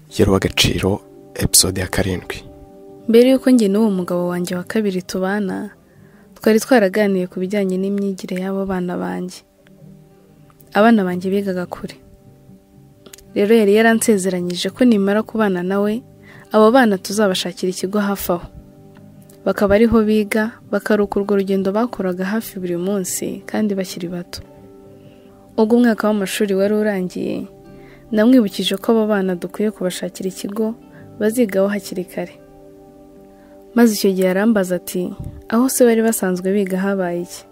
Yeruwagaciro episode ya 7. Mbere yuko njye n'uwo mugabo wanjye wa kabiri tubana, twari twaraganiye ku bijyanye n'imyigire y'abo bana banjye. Abana banjye bigaga kure. Rero yari yaransezeranyije ko nimara kubana nawe, abo bana tuzabashakira ikigo hafi aho. Bakaba ariho biga, bakaruka urwo rugendo bakoraga hafi buri munsi kandi bakiri bato. Ubwo umwaka w'amashuri wari urangiye, namwibukije ko abo bana dukwiye kubashakira ikigo bazigaho hakiri kare. Maze icyo gihe arambaza ati, aho se bari basanzwe biga habaye iki?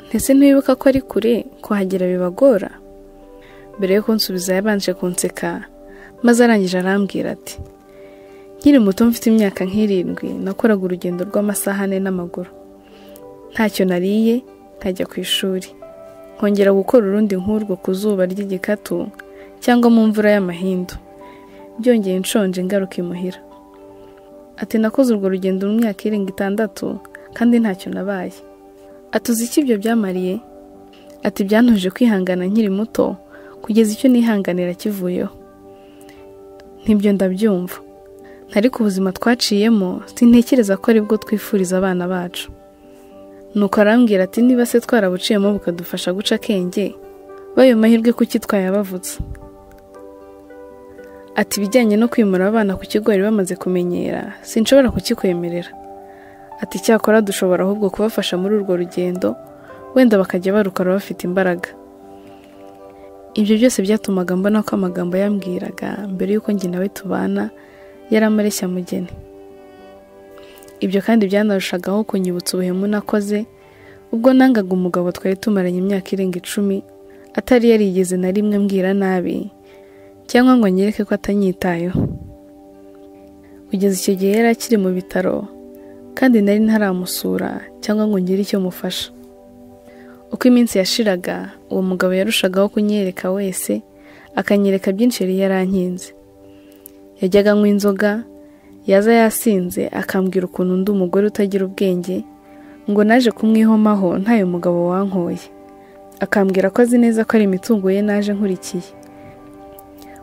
Ntese ntiwibuka ko ari kure, kuhagera bibagora? Mbere yo kunsubiza yabanje kunseka, maze arangije arambwira ati, nkiri muto mfite imyaka nk'irindwi nakoraga urugendo rw'amasaha 4 n'amaguru. Ntacyo nariye, nkajya ku ishuri. Nkongera gukora urundi nk'urwo ku zuba ry'igikatu cyangwa mu mvura y'amahindu. Byongeye nshonje ngaruka imuhira. Ati nakoze urwo rugendo mu myaka irenga 6 kandi ntacyo nabaye. Ati uzi iki ibyo byamariye? Ati byantuje kwihangana nkiri muto kugeza icyo nihanganira kivuyeho. Ntibyo ndabyumva. Ariko ubuzima twaciyemo sintekereza ko aribwo twifuriza abana bacu. Nuko arambwira ati niba se twarabuciyemo bukadufasha guca akenge, bayo mahirwe kuki twayabavutse. Ati ibijyanye no kwimura abana ku kigo bari bamaze kumenyera, sinshobora kukikwemerera. Ati cyakora dushobora ahubwo kubafasha muri urwo rugendo, wenda bakajya barukora bafite imbaraga. Ibyo byose byatumaga mbona ko amagambo yambwiraga mbere yuko njye nawe tubana yari amareshya mugeni. Ibyo kandi byanarushagaho kunyibutsa ubuhemu nakoze ubwo nangaga umugabo twari tumaranye imyaka irenga 10 atari yarigeze na rimwe mbwira nabi cyangwa ngo anyereke ko atanyitayeho. Kugeza icyo gihe yari akiri mu bitaro kandi nari ntaramusura cyangwa ngo ngire icyo mufasha. Uko iminsi yashiraga, uwo mugabo yarushagaho kunyereka wese, akanyereka byinshi yari yarankinze. Yajyaga anywa inzoga, yaza yasinze akambwira ukuntu undi umugore utagira ubwenge, ngo naje kumwihomaho ntayo mugabo wankoye. Akambwira ko azi neza ko ari imitungo ye naje nkurikiye,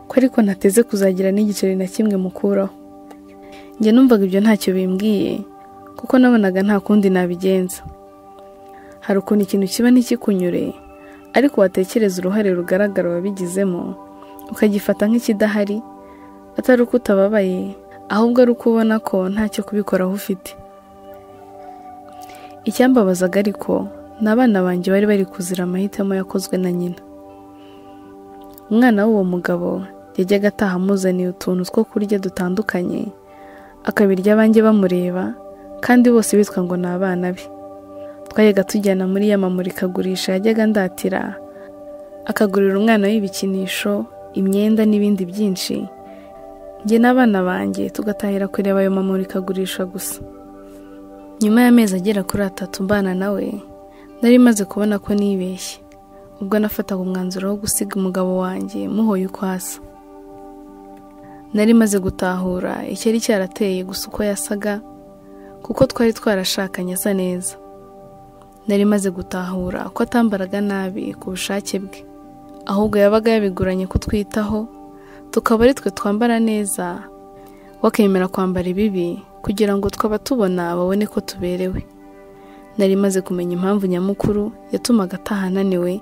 ko ariko ntateze kuzagira n'igiceri na kimwe mukuraho. Njye numvaga ibyo ntacyo bimbwiye, kuko nabonaga nta kundi nabigenza. Hari ukuntu ikintu kiba ntikikunyure, ariko watekereza uruhare rugaragara wabigizemo, ukagifata nk'ikidahari, atari uko utababaye, ahubwo ari uko ubona ko ntacyo kubikoraho ufite. Icyambabazaga ariko ni abana banjye bari bari kuzira amahitamo yakozwe na nyina. Umwana w'uwo mugabo yajyaga ataha amuzaniye utuntu two kurya dutandukanye, akabirya abanjye bamureba, kandi bose bitwa ngo ni abana be. Twajyaga tujyana muri ya mamurikagurisha yajyaga ndatira, akagurira umwana w'ibikinisho, imyenda n'ibindi byinshi. Njye n'abana banjye tugatahira kureba ayo mamurikagurisha gusa. Nyuma y'amezi agera kuri 3 mbana nawe, nari maze kubona ko nibeshye. Ubwo nafataga umwanzuro wo gusiga umugabo wanjye muhoye uko asa. Nari maze gutahura icyari cyarateye gusa uko yasaga, kuko twari twarashakanye asa neza. Nari maze gutahura ko atambaraga nabi ku bushake bwe, ahubwo yabaga yabiguranye kutwitaho, tukaba ari twe twambara neza, wakemera kwambara ibibi kugira ngo twaba tubona babone ko tuberewe. Nari maze kumenya impamvu nyamukuru yatumaga ataha ananiwe,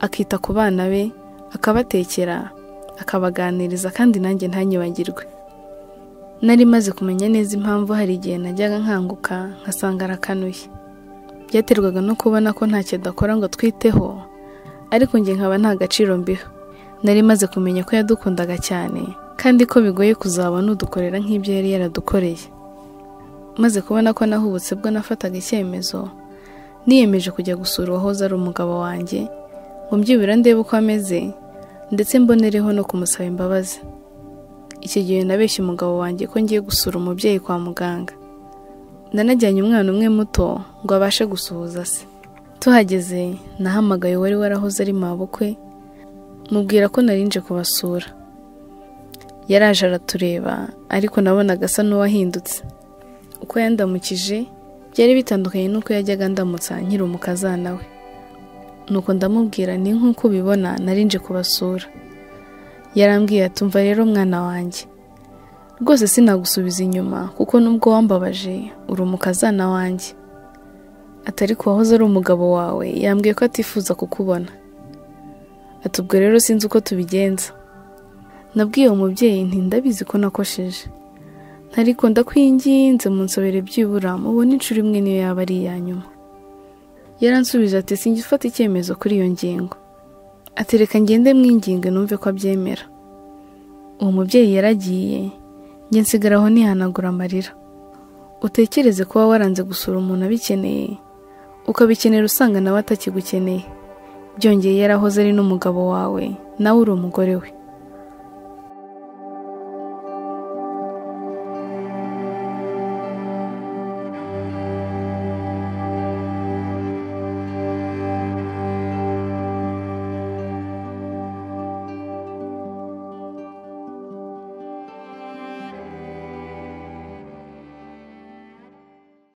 akita ku bana be, akabatekera, akabaganiriza kandi nanjye ntanyibagirwe. Nari maze kumenya neza impamvu hari igihe najyaga nkanguka nkasanga arakanuye. Byaterwaga no kubona ko ntacyo adakora ngo twiteho, ariko njye nkaba nta gaciro mbiha. Nari maze kumenya ko yadukundaga cyane kandi ko bigoye kuzabona udukorera nk'ibyo yari yaradukoreye. Maze kubona ko nahubutse bwo nafataga icyemezo, niyemeje kujya gusura uwahoze ari umugabo wanjye ngo mbyibura ndebe uko ameze, ndetse mbonereho no kumusaba imbabazi. Icyo gihe nabeshye umugabo wanjye ko ngiye gusura umubyeyi kwa muganga. Nanajyanye umwana umwe muto ngo abashe gusuhuza se. Tuhageze nahamagaye uwari warahoze ari mabukwe, mubwira ko narinje kubasura. Yaraje aratureba, ariko nabonaga asa n'uwahindutse. Uko yandamukije byari bitandukanye n'uko yajyaga ndamutsa nkiri umukazana we. Nuko ndamubwira ni nk'uko ubibona narinje kubasura. Yarambwiye ati umva rero mwana wanjye, rwose sinagusubiza inyuma kuko nubwo wambabaje uri umukazana wanjye. Ati ariko uwahoze ari umugabo wawe yambwiye ko atifuza kukubona. Ati ubwo rero sinzi uko tubigenza. Nabwiye uwo mubyeyi nti ndabizi ko nakosheje, ariko ndakwinginze munsobere byibura mubone inshuro imwe niyo yaba ari iya nyuma. Yaransubije ati singifata icyemezo kuri iyo ngingo. Ati reka ngende mwinginge numve ko abyemera. Uwo mubyeyi yaragiye, njye nsigara aho nihanagura amarira. Utekereze kuba waranze gusura umuntu abikeneye, ukabikenera usanga nawe atakigukeneye. Byongeye yarahoze ari n'umugabo wawe, nawe uri umugore we.